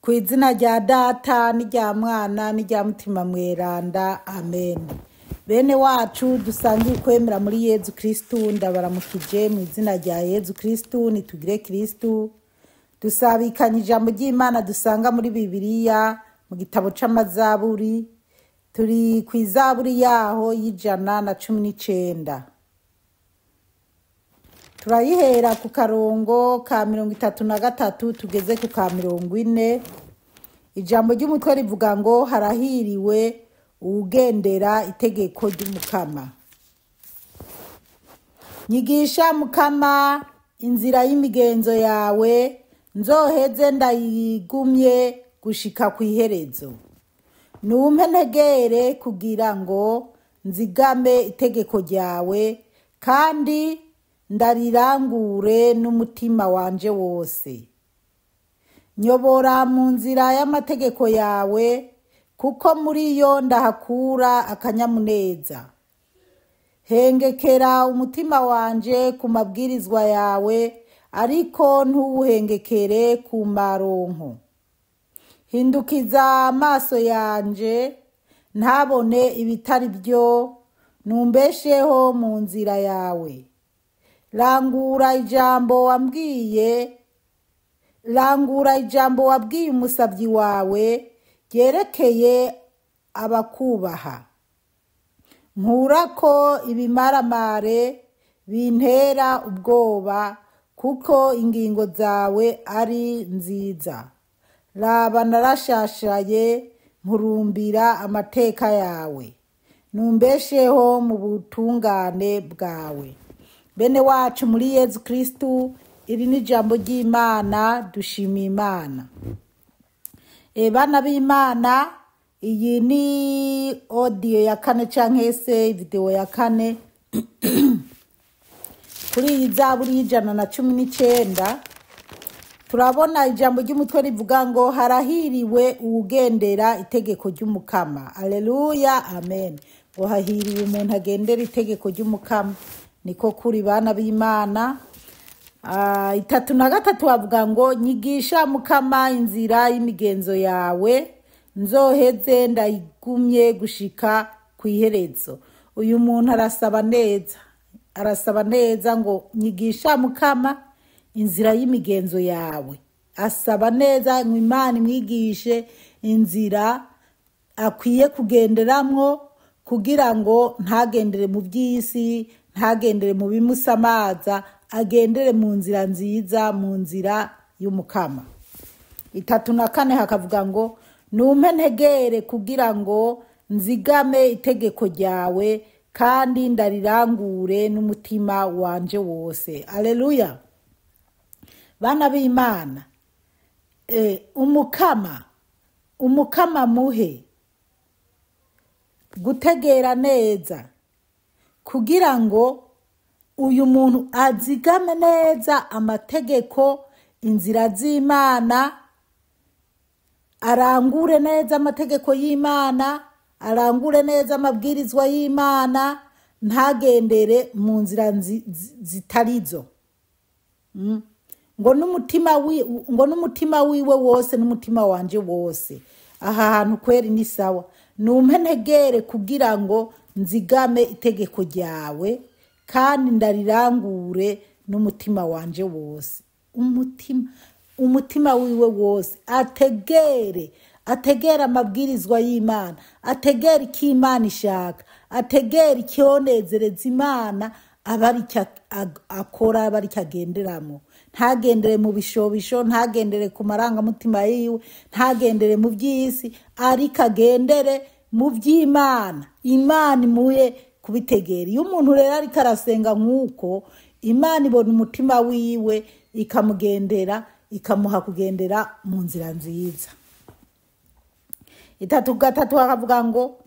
Ku izina rya Data n'irya Mwana n'irya Mutima Mweranda, amen. Bene wacu dusangiye ukwemera muri Yezu Kristu, ndabaramukije mu izina rya Yezu Kristu, nitugire Kristu. Dusabikanye ijambo ry'Imana dusanga muri Bibiliya mu gitabo c'Amazaburi, turi kw'izaburi yaho y'119. Turayihera ku karongo ka 33 tugeze ku ka 40. Ijambo ry'umutwe rivuga ngo harahiriwe uwugendera itegeko ry'Umukama. Nyigisha Mukama inzira y'imigenzo yawe, nzoheze ndayigumye gushika kw'iherezo. Numpe ntegere kugira ngo nzigame itegeko ryawe, kandi ndarirangure n'umutima wanje wose. Nyobora mu nzira y'amategeko yawe, kuko muri yo ndahakura akanyamuneza. Hengekera umutima wanje ku mabwirizwa yawe, ariko ntuwuhengekere ku maronko. Hindukiza amaso yanje ntabone ibitari byo, numbesheho mu nzira yawe. Rangura ijambo wambwiye, rangura ijambo wabwiye umusavyi wawe ryerekeye abakubaha. Nkurako ibimaramare bintera ubwoba, kuko ingingo zawe ari nziza. Raba narashashaye mpurumbira amateka yawe, numbesheho mu butungane bwawe. Bene wacu muri Yezu Kristu, iri ni ijambo ry'Imana, dushima Imana. Bana b'Imana, iyi ni audio ya kane canke se video ya kane kuri iyi zaburi y'119. Turabona ijambo ry'umutwe rivuga ngo harahiriwe uwugendera itegeko ry'Umukama. Alleluya, amen. Ngo hahiriwe umuntu agendera itegeko ry'Umukama. Niko kuri bana b'Imana. 33 bavuga ngo nyigisha Mukama inzira y'imigenzo yawe, nzoheze ndayigumye gushika kw'iherezo. Uyu muntu arasaba neza, arasaba neza ngo nyigisha Mukama inzira y'imigenzo yawe. Asaba neza ngo Imana imwigishe inzira akwiye kugenderamwo, kugira ngo ntagendere mu by'isi, ntagendere mu bimusamaza, agendere mu nzira nziza, mu nzira y'Umukama. 34 hakavuga ngo numpe ntegere kugira ngo nzigame itegeko ryawe, kandi ndarirangure n'umutima wanje wose. Alleluya. Bana b'Imana, Umukama, Umukama muhe gutegera neza, kugira ngo uyu muntu azigame neza amategeko, inzira z'Imana, arangure neza amategeko y'Imana, arangure neza amabwirizwa y'Imana, ntagendere mu nzira zitarizo. Ngo n'umutima wiwe wose n'umutima wanje wose. Aha hantu kweri ni sawa. Numpe ntegere kugira ngo nzigame itegeko ryawe, kandi ndarirangure n'umutima wanje wose. Umutima wiwe wose ategere, ategere amabwirizwa y'Imana, ategere icyo Imana ishaka, ategere icyonezereza Imana, aba ari icyo akora, aba ari icyo agenderamo. Ntagendere mu bishobisho, ntagendere ku marangamutima yiwe, ntagendere mu by'isi, ariko agendere mu by'Imana. Imana imuhe kubitegera. Iyo umuntu rero ariko arasenga nk'uko, Imana ibona umutima wiwe ikamugendera, ikamuha kugendera mu nzira nziza. 33 akavuga ngo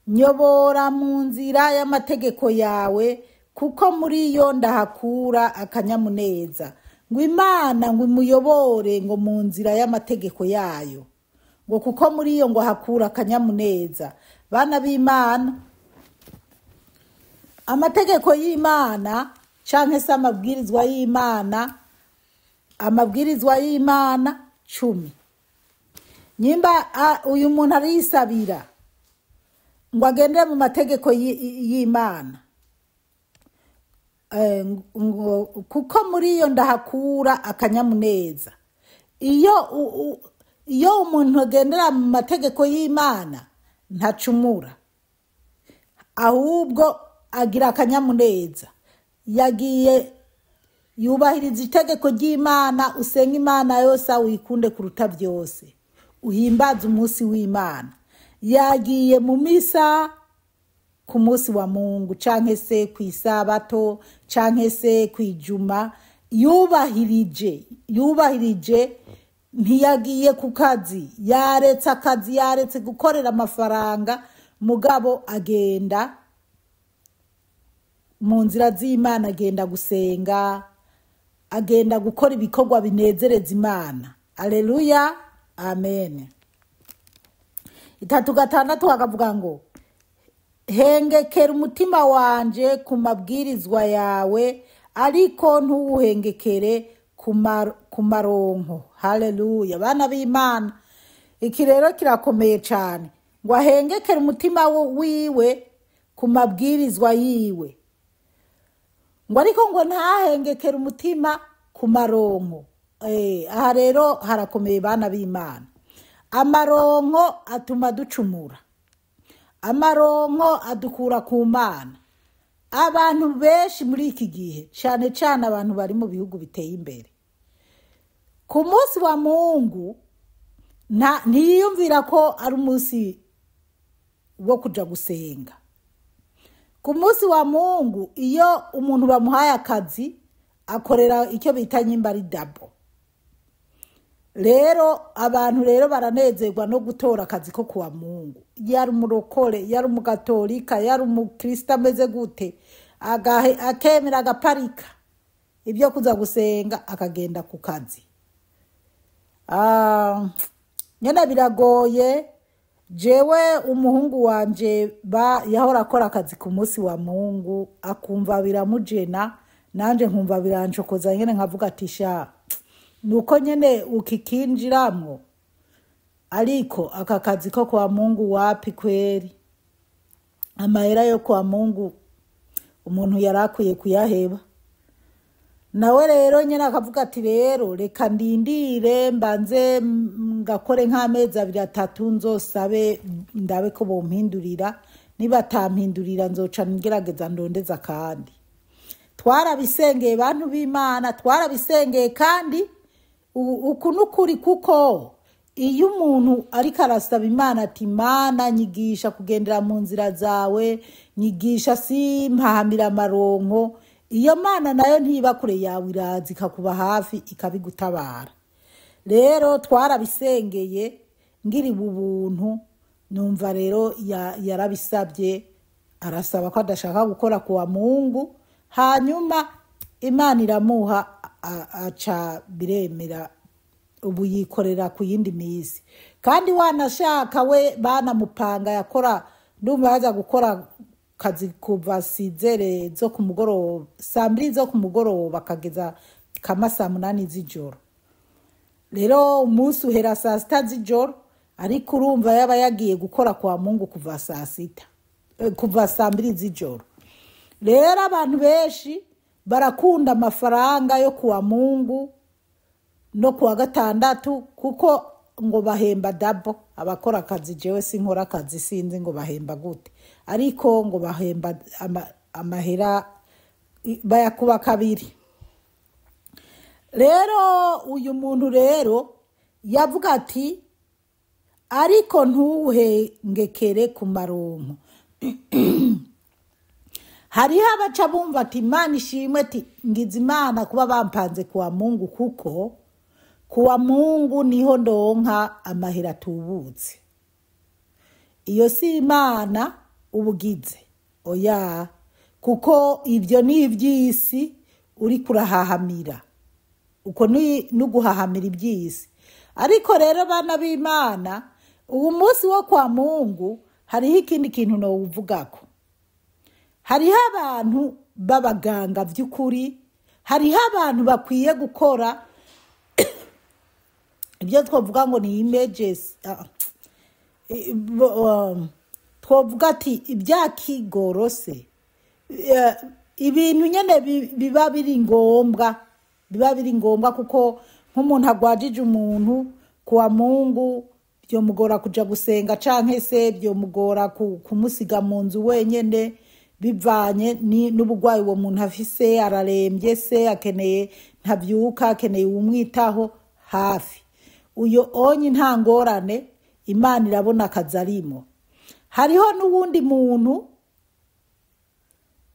nyobora mu nzira y'amategeko yawe, kuko muri yo ndahakura akanyamuneza. Ngo Imana ngo imuyobore ngo mu nzira y'amategeko yayo, ngo kuko muri yo ngo hakura akanyamuneza. Bana b'Imana, amategeko y'Imana canke se amabwirizwa y'Imana, amabwirizwa y'Imana 10. Nyimba uyu muntu arisabira ngo agendere mu mategeko y'Imana, ngo kuko muri iyo ndahakura akanyamuneza. Iyo umuntu agendera mu mategeko y'Imana ntacumura, ahubwo agira akanyamuneza. Yagiye yubahiriza itegeko ry'Imana, usenga Imana yose, uyikunde kuruta byose, uhimbaze umunsi w'Imana. Yagiye mu misa ku munsi wa Mungu, canke se kw'isabato, canke se kw'ijuma, yubahirije, ntiyagiye ku kazi, yaretse akazi, yaretse gukorera amafaranga, mugabo agenda mu nzira z'Imana, agenda gusenga, agenda gukora ibikorwa binezereza Imana. Aleluya, amen. 3:6 akavuga ngo hengekera umutima wanje ku mabwirizwa yawe, ariko ntuwuhengekere ku maronko. Haleluya, bana b'Imana, iki rero kirakomeye cyane, ngo ahengekere umutima wiwe ku mabwirizwa yiwe, ngo ariko ngo ntahengekere umutima ku maronko. Aha rero harakomeye bana b'Imana. Amaronko atuma ducumura, amaronko adukura ku Mana. Abantu benshi muri iki gihe, cyane cyane abantu bari mu bihugu biteye imbere, ku munsi wa Mungu ntiyumvira ko ari umunsi wo kuja gusenga. Ku munsi wa Mungu iyo umuntu bamuhaye akazi akorera icyo bita nyimba ari dabo. Rero abantu rero baranezerwa no gutora akazi ko kuwa Mungu. Yari umurokore, yari umugatolika, yari umukristo ameze gute, akemera agaparika ibyo kuza gusenga akagenda ku kazi. Nyene biragoye. Jewe umuhungu wanje yahora akora akazi ku munsi wa Mungu, akumva biramujena, nanje nkumva birancokoza nyene, nkavuga ati sha nuko nyene ukikinjiramwo, ariko aka kazi ko kwa Mungu wapi kweri. Amahera yo kwa Mungu umuntu yarakwiye kuyaheba. Nawe rero nyene akavuga ati rero reka ndindire mbanze ngakore nk'amezi 2 3 nzosabe ndabe ko bompindurira, nibatampindurira nzoca ngerageza ndondeza. Kandi twarabisengeye bantu b'Imana, twarabisengeye. Kandi uku nukuri, kuko iyo umuntu ariko arasaba Imana ati Mana nyigisha kugendera mu nzira zawe, nyigisha simpahamira amaronko, iyo Mana nayo ntiba kure yawe, iraza ikakuba hafi ikabigutabara. Rero twarabisengeye ngiri ubuntu, numva rero yarabisabye, arasaba ko adashaka gukora kuwa Mungu, hanyuma Imana iramuha, aca biremera, ubu yikorera ku yindi minsi. Kandi wanashaka we banamupanga yakora, ndumva yaza gukora kazi kuva 6 zo ku mugoroba, 2:00 zo ku mugoroba akageza kama 8:00 z'ijoro. Rero umunsi uhera 6:00 z'ijoro, ariko urumva yaba yagiye gukora kwa Mungu kuva 6:00, kuva 2:00 z'ijoro. Rero abantu benshi barakunda amafaranga yo kuwa Mungu no kuwa gatandatu, kuko ngo bahemba dabo. Abakora akazi, jewe sinkora akazi, sinzi ngo bahemba gute, ariko ngo bahemba amahera bayakuba kabiri. Rero uyu muntu rero yavuga ati ariko ntuhengekere ku maronko. Hariho abaca bumva ati Imana ishimwe, ati ngize Imana kuba bampanze kuwa Mungu, kuko kuwa Mungu niho ndonka amahera atubutse. Iyo si Imana ubugize, oya, kuko ibyo ni iby'isi uri kurahahamira, uko ni nuguhahamira iby'isi. Ariko rero bana b'Imana, uwo munsi wo kwa Mungu hariho ikindi kintu no uvugako. Hariho abantu b'abaganga by'ukuri, hariho abantu bakwiye gukora Ibyo twavuga ngo ni images, twavuga ati ibya kigorose, ibintu nyene biba biri ngombwa, biba biri ngombwa, kuko nk'umuntu agwajije umuntu kuwa Mungu byomugora kuja gusenga, canke se byomugora kumusiga mu nzu wenyene, bivanye n'ubugwayi uwo muntu afise, ararembye se, akeneye, ntavyuka, akeneye uwumwitaho hafi. Uyo onye nta ngorane, Imana irabona akazi arimo. Hariho n'uwundi muntu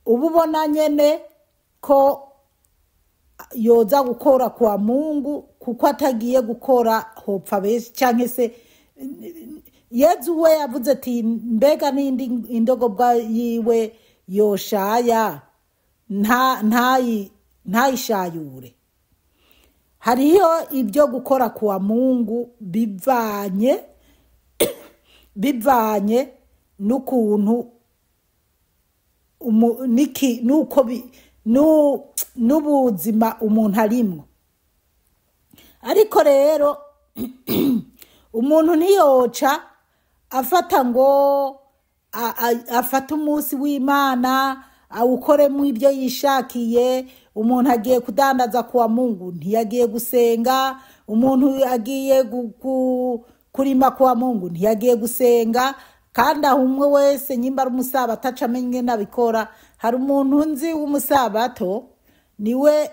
uba ubona nyene ko yoza gukora kwa Mungu, kuko atagiye gukora hopfa benshi, canke se Yezu we yavuze ati mbega n'indi indogobwa yiwe yoshaya ntayishayure. Hariho ibyo gukora kwa Mungu bivanye n'ukuntu niki, nuko n'ubuzima umuntu arimwo. Ariko rero umuntu ntiyoca afata ngo afate umunsi w'Imana awukoremo ibyo yishakiye. Umuntu agiye kudandaza kwa Mungu ntiyagiye gusenga, umuntu agiye kurima kwa Mungu ntiyagiye gusenga. Kandi aho umwe wese nyimba ari umusabato aca amenya ingene abikora. Hari umuntu nzi w'umusabato, niwe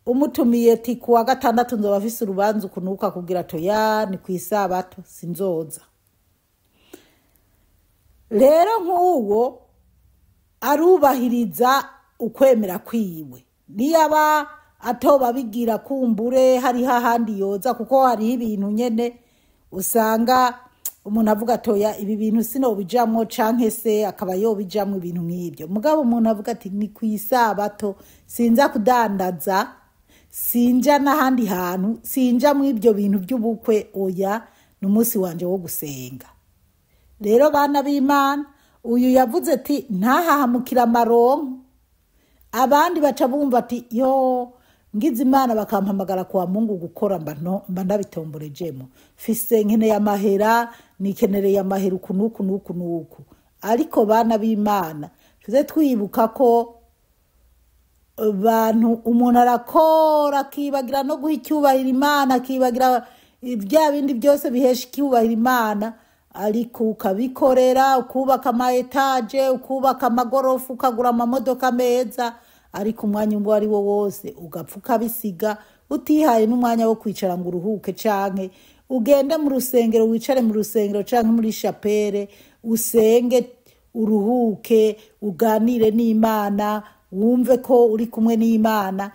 umutumiye ati kuwa gatandatu nzoba afise urubanza ukunuka, akubwira ati oya ni kw'isabato sinzoza. Rero nk'uwo arubahiriza ukwemera kwiwe, niyaba atoba bigira kumbure hariho ahandi yoza, kuko hariho ibintu nyene usanga umuntu avuga ati oya ibi bintu sinobijamwo, canke se akaba yobijamwo ibintu nk'ibyo. Mugabo umuntu avuga ati ni kw'isabato sinza kudandaza, sinja n'ahandi hantu, sinja mu ibyo bintu by'ubukwe, oya ni umunsi wanje wo gusenga. Rero bana b'Imana, uyu yavuze ati ntahahamukira amaronko, abandi baca bumva ati yo ngize Imana bakampamagara kwa Mungu gukora, mba ndabitomborejemo, fise nkeneye amahera, nikenereye amahera uku n'uku n'uku n'uku. Ariko bana b'Imana, tuze twibuka ko abantu umuntu arakora akibagira no guha icyubahiro Imana, akibagira bya bindi byose bihesha icyubahiro Imana, ariko ukabikorera, ukubaka ama etaje, ukubaka amagorofa, ukagura amamodoka meza, ariko umwanya uwo ari wo wose ugapfa ukabisiga, utihaye n'umwanya wo kwicara ngo uruhuke, canke ugende mu rusengero, wicare mu rusengero canke muri chapelle, usenge, uruhuke, uganire n'Imana, wumve ko uri kumwe n'Imana.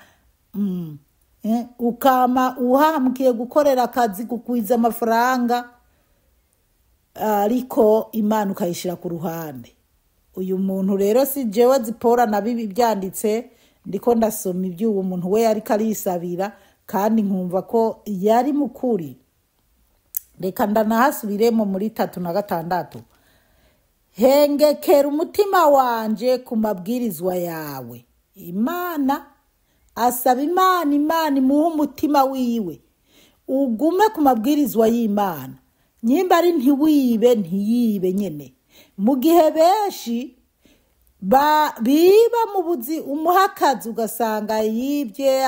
Ukama uhamukiye gukorera akazi, kugwiza amafaranga, ariko Imana ukayishira ku ruhande. Uyu muntu rero si jewe Zipora na bibi byanditse, ndiko ndasoma iby'uwo muntu we ariko arisabira, kandi nkumva ko yari mukuri. Reka ndanahasubiremo muri 36. Hengekera umutima wanje ku mabwirizwa yawe. Imana asaba Imana, Imana imuhe umutima wiwe ugume ku mabwirizwa y'Imana. Nyimba ari ntiwibe, ntiyibe nyene. Mu gihe benshi biba mu buzi, umuhakazi ugasanga yibye,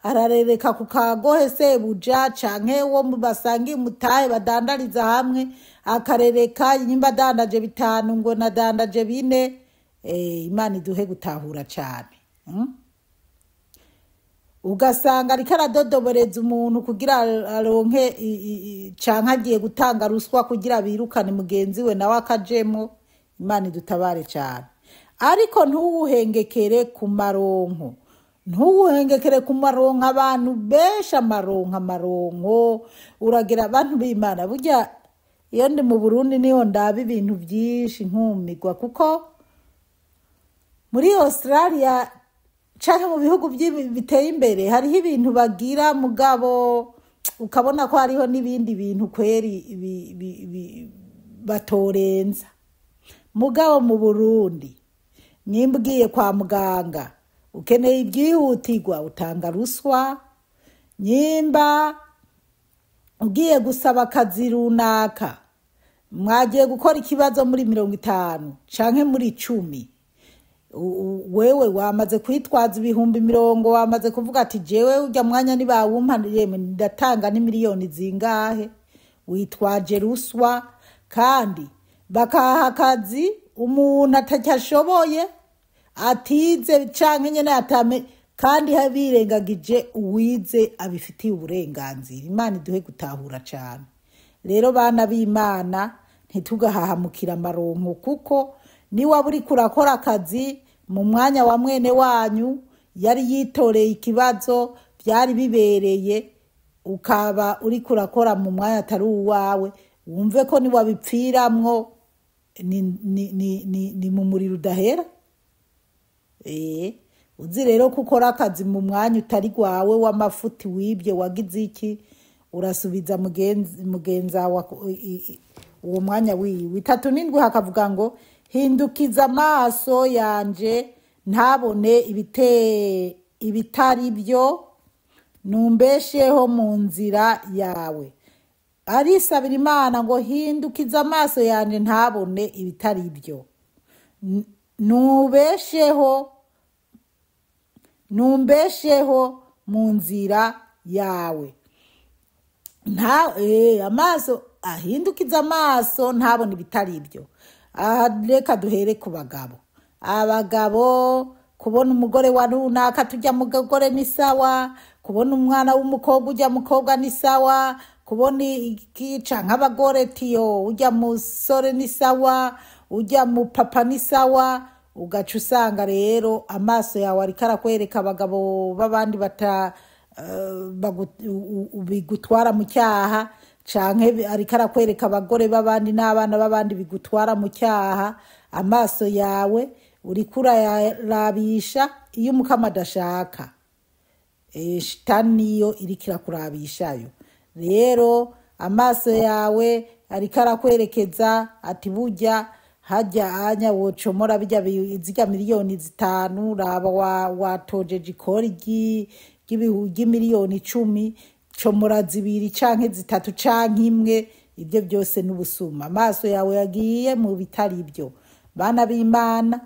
ararereka ku kagohe sebuja, canke uwo basangiye umutahe badandariza hamwe, akarereka nyimba adandaje 5 ngo nadandaje 4. Imana iduhe gutahura cane. Ugasanga ariko aradodoboreza umuntu kugira aronke canke agiye gutanga ruswa kugira birukane mugenzi we nawe akajemo. Imana idutabare cane. Ariko ntuwuhengekere ku maronko, ntuwuhengekere ku maronko. Abantu benshi amaronko, amaronko uragira abantu b'Imana. Burya iyo ndi mu Burundi niho ndaba ibintu byinshi nkumirwa, kuko muri Australia canke mu bihugu biteye imbere hariho ibintu bagira, mugabo ukabona ko hariho n'ibindi bintu kweri batorenza. Mugabo mu Burundi nimbwiye kwa muganga ukeneye ibyihutirwa utanga ruswa, nyimba Ugiye gusaba akazi runaka, mwagiye gukora ikibazo muri 50 canke muri 10, wewe wamaze kwitwaza 20,000, wamaze kuvuga ati jewe ujya mwanya nibawumpa ndatanga n'imiliyoni zingahe, witwaje ruswa, kandi bakaha akazi umuntu atacyashoboye, atize canke nyene atame, kandi birengagije uwize abifitiye uburenganzira. Imana iduhe gutahura cane. Rero bana b'Imana, ntitugahahamukira amaronko, kuko niba uriko urakora akazi mu mwanya wa mwene wanyu yari yitoreye ikibazo byari bibereye, ukaba uriko urakora mu mwanya atari uwawe, wumve ko niwabipfiramwo ni mu muriro udahera. Uzi rero ko ukora akazi mu mwanya utari gwawe w'amafuti, wibye, wagize iki, urasubiza mugenza wa uwo mwanya wiwe. 37 hakavuga ngo hindukiza amaso yanje ntabone ibitari byo, numbesheho mu nzira yawe. Arisabira Imana ngo hindukiza amaso yanje ntabone ibitari byo, numbesheho mu nzira yawe. Amaso ahindukiza amaso ntabone ibitari byo. Reka duhere ku bagabo. Abagabo kubona umugore wa runaka tujya mugore ni sawa, kubona umwana w'umukobwa ujya mukobwa ni sawa, kubona ikica nk'abagore tiyo ujya musore ni sawa, ujya mu papa ni sawa. Ugaca usanga rero amaso yawe ariko arakwereka abagabo b'abandi bigutwara mu cyaha, canke ariko arakwereka abagore b'abandi n'abana b'abandi bigutwara mu cyaha. Amaso yawe uriko urayarabisha iyo Umukama adashaka, shitani niyo iriko irakurabishayo. Rero amaso yawe ariko arakwerekeza ati burya hajya anya wocomora bijya zirya miliyoni 5, raba watojeje ikori ry'imiliyoni 10, comora 2 canke 3 canke 1. Ibyo byose n'ubusuma. Amaso yawe yagiye mu bitari byo. Bana b'Imana,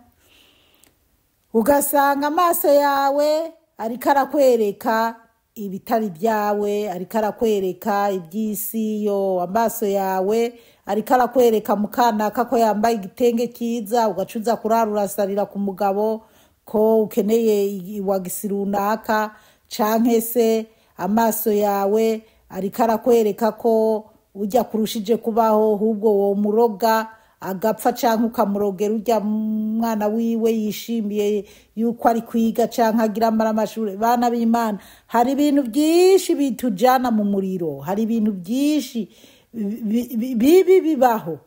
ugasanga amaso yawe ariko arakwereka ibitari byawe, ariko arakwereka iby'isi yo. Amaso yawe ariko arakwereka mukanaka ko yambaye igitenge cyiza, ugacuza kurara urasarira ku mugabo ko ukeneye iwagisi runaka, canke se amaso yawe ariko arakwereka ko ujya kurushije kubaho, ahubwo wo muroga agapfa canke ukamurogera ujya mwana wiwe yishimiye yuko ari kwiga canke agira amashuri. Bana b'Imana, hari ibintu byinshi bitujana mu muriro, hari ibintu byinshi bibi bibaho.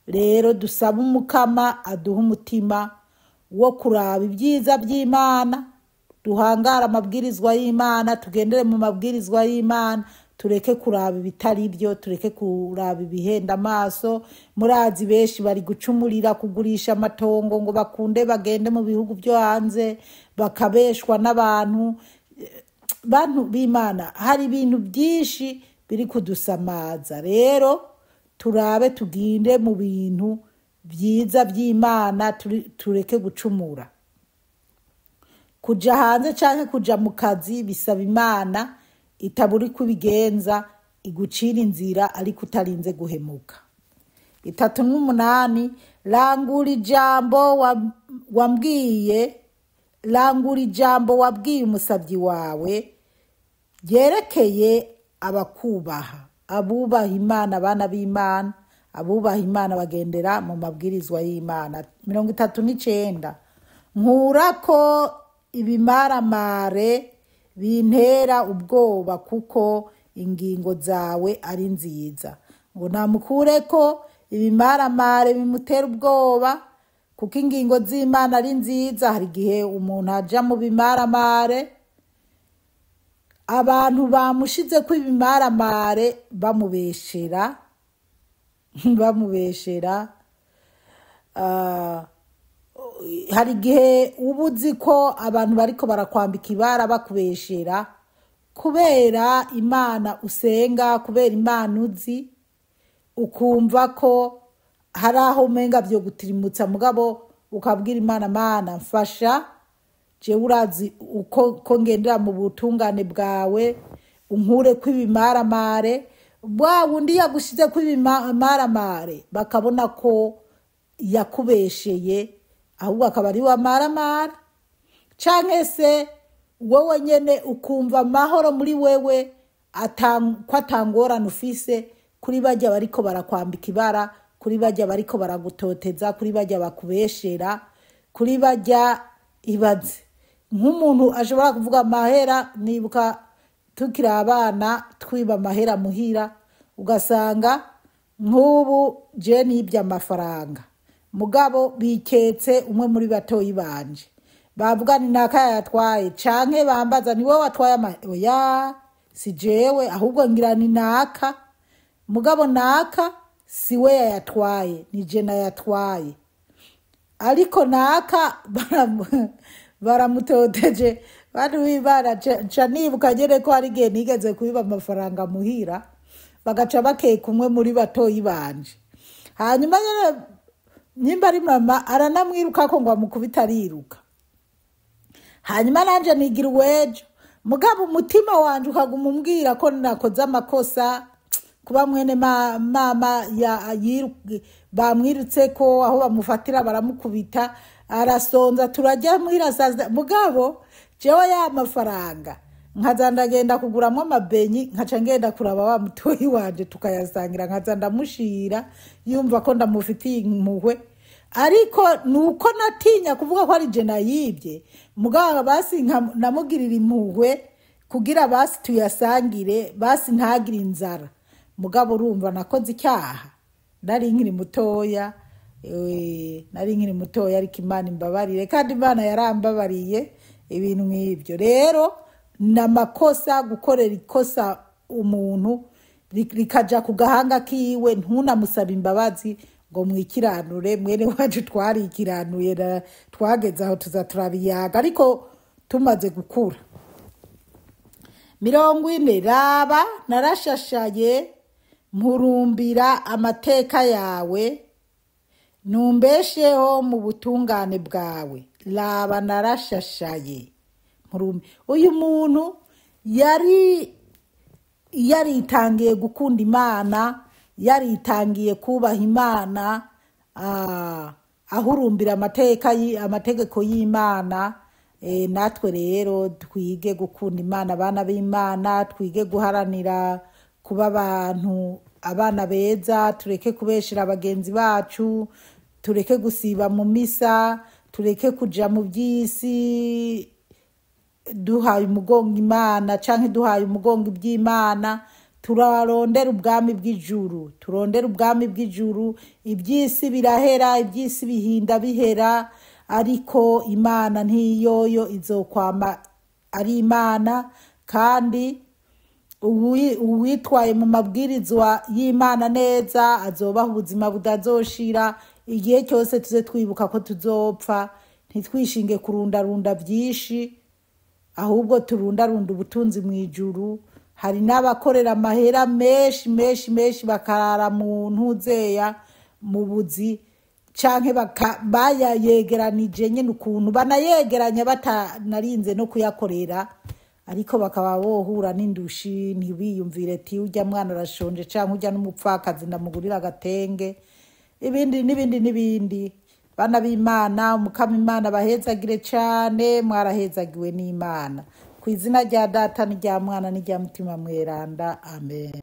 Rero dusaba Umukama aduha umutima wo kuraba ibyiza by'Imana, duhangara amabwirizwa y'Imana, tugendere mu mabwirizwa y'Imana, tureke kuraba ibitari byo, tureke kuraba ibihenda amaso. Murazi benshi bari gucumurira kugurisha amatongo ngo bakunde bagende mu bihugu byo hanze, bakabeshwa n'abantu. Bantu b'Imana, hari ibintu byinshi biri kudusamaza. Rero turabe tuginde mu bintu byiza by'Imana, tureke gucumura. Kuja hanze canke kuja mu kazi bisaba Imana itaburi kubigenza, igucira inzira ariko utarinze guhemuka. 38 rangura ijambo wambwiye, rangura ijambo wabwiye umusabyi wawe ryerekeye abakubaha, abubaha Imana, abana b'Imana, abubaha Imana bagendera mu mabwirizwa y'Imana. 39 nkurako ibimaramare bintera ubwoba, kuko ingingo zawe ari nziza. Ngo namukureko ibimaramare bimutera ubwoba, kuko ingingo z'Imana ari nziza. Hari igihe umuntu aja mu bimaramare, abantu bamushize ko ibimaramare bamubeshera bamubeshera. Hari igihe uba uzi ko abantu bariko barakwambika ibara bakubeshera, Kubera Imana usenga, kubera Imana uzi, ukumva ko hari aho umenga byo gutirimutsa, mugabo ukabwira Imana, Mana mfasha, jewe urazi uko ko ngendera mu butungane bwawe, unkure kw'ibimaramare. Wa wundi yagushize kw'ibimaramare bakabona ko yakubesheye, ahubwo akaba ari wa maramara. Canke se wowe nyene ukumva amahoro muri wewe, ko atangorane ufise kuri bajya bariko barakwambika ibara, kuri bajya bariko baragutoteza, kuri bajya bakubeshera, kuri bajya ibaze. Nk'umuntu ashobora kuvuga amahera, nibuka tukiri abana twiba amahera muhira, ugasanga nk'ubu je nibye amafaranga, mugabo biketse umwe muri batoyi banje, bavuga ni naka yayatwaye, canke bambaza ni wowe watwaye oya si jewe, ahubwo ngira ni naka, mugabo naka si we yayatwaye, ni je nayatwaye. Ariko naka baramutoteje bantu b'Imana. Nca nibuka nyene ko hari igihe nigeze kubiba amafaranga muhira, bagaca bakeka umwe muri batoyi banje, hanyuma nyene nimba ari mama aranamwirukako ngo amukubite, ariruka. Hanyuma nanje nigira uwejo, mugabo umutima wanje ukaguma umbwira ko nakoze amakosa, kuba mwene mama bamwirutse ko aho bamufatira baramukubita, arasonza, turajya muhira saa, mugabo jewe ya mafaranga nkaza ndagenda kuguramwo amabenyi, nkaca ngenda kuraba wa mutoyi wanje tukayasangira, nkaza ndamushira yumva ko ndamufitiye impuhwe. Ariko nuko natinya kuvuga ko ari je nayibye, mugabo basi namugirira impuhwe kugira basi tuyasangire, basi ntagire inzara. Mugabo urumva nakoze icyaha, nari nkiri mutoya, nari nkiri mutoya, ariko Imana imbabarire, kandi Imana yarambabariye ibintu nk'ibyo. Rero ni amakosa gukorera ikosa umuntu rikaja ku gahanga kiwe, ntunamusabe imbabazi ngo mwikiranure. Mwene wacu twarikiranuye, twageze aho tuza turabiyaga, ariko tumaze gukura. 40, raba narashashaye mpurumbira amateka yawe, numbesheho mu butungane bwawe. Raba narashashaye. Uyu muntu yari yaritangiye gukunda Imana, yaritangiye kubaha Imana, ahurumbira amategeko y'Imana. Natwe rero twige gukunda Imana, abana b'Imana, twige guharanira kuba abantu abana beza, tureke kubeshera bagenzi bacu, tureke gusiba mu misa, tureke kuja mu by'isi duhaye umugongo Imana canke duhaye umugongo iby'Imana. Turarondera ubwami bw'ijuru, turondera ubwami bw'ijuru. Iby'isi birahera, iby'isi bihinda bihera, ariko Imana ntiyoyo izokwama ari Imana. Kandi uwitwaye mu mabwirizwa y'Imana neza azobaho ubuzima butazoshira. Igihe cyose tuze twibuka ko tuzopfa, ntitwishinge kurundarunda byinshi, ahubwo turundarunda ubutunzi mu ijuru. Hari n'abakorera amahera menshi menshi menshi bakarara mu ntuzeya mu buzi, canke bayayegeranije nyene ukuntu banayegeranya batanarinze no kuyakorera, ariko bakaba bohura n'indushi, ntibiyumvire ati ujya mwana arashonje canke ujya n'umupfakazi ndamugurira agatenge, ibindi n'ibindi n'ibindi. Bana b'Imana, Umukama Imana bahezagire cane, mwarahezagiwe n'Imana. Ku izina rya Data n'irya Mwana n'irya Mutima Mweranda, amen.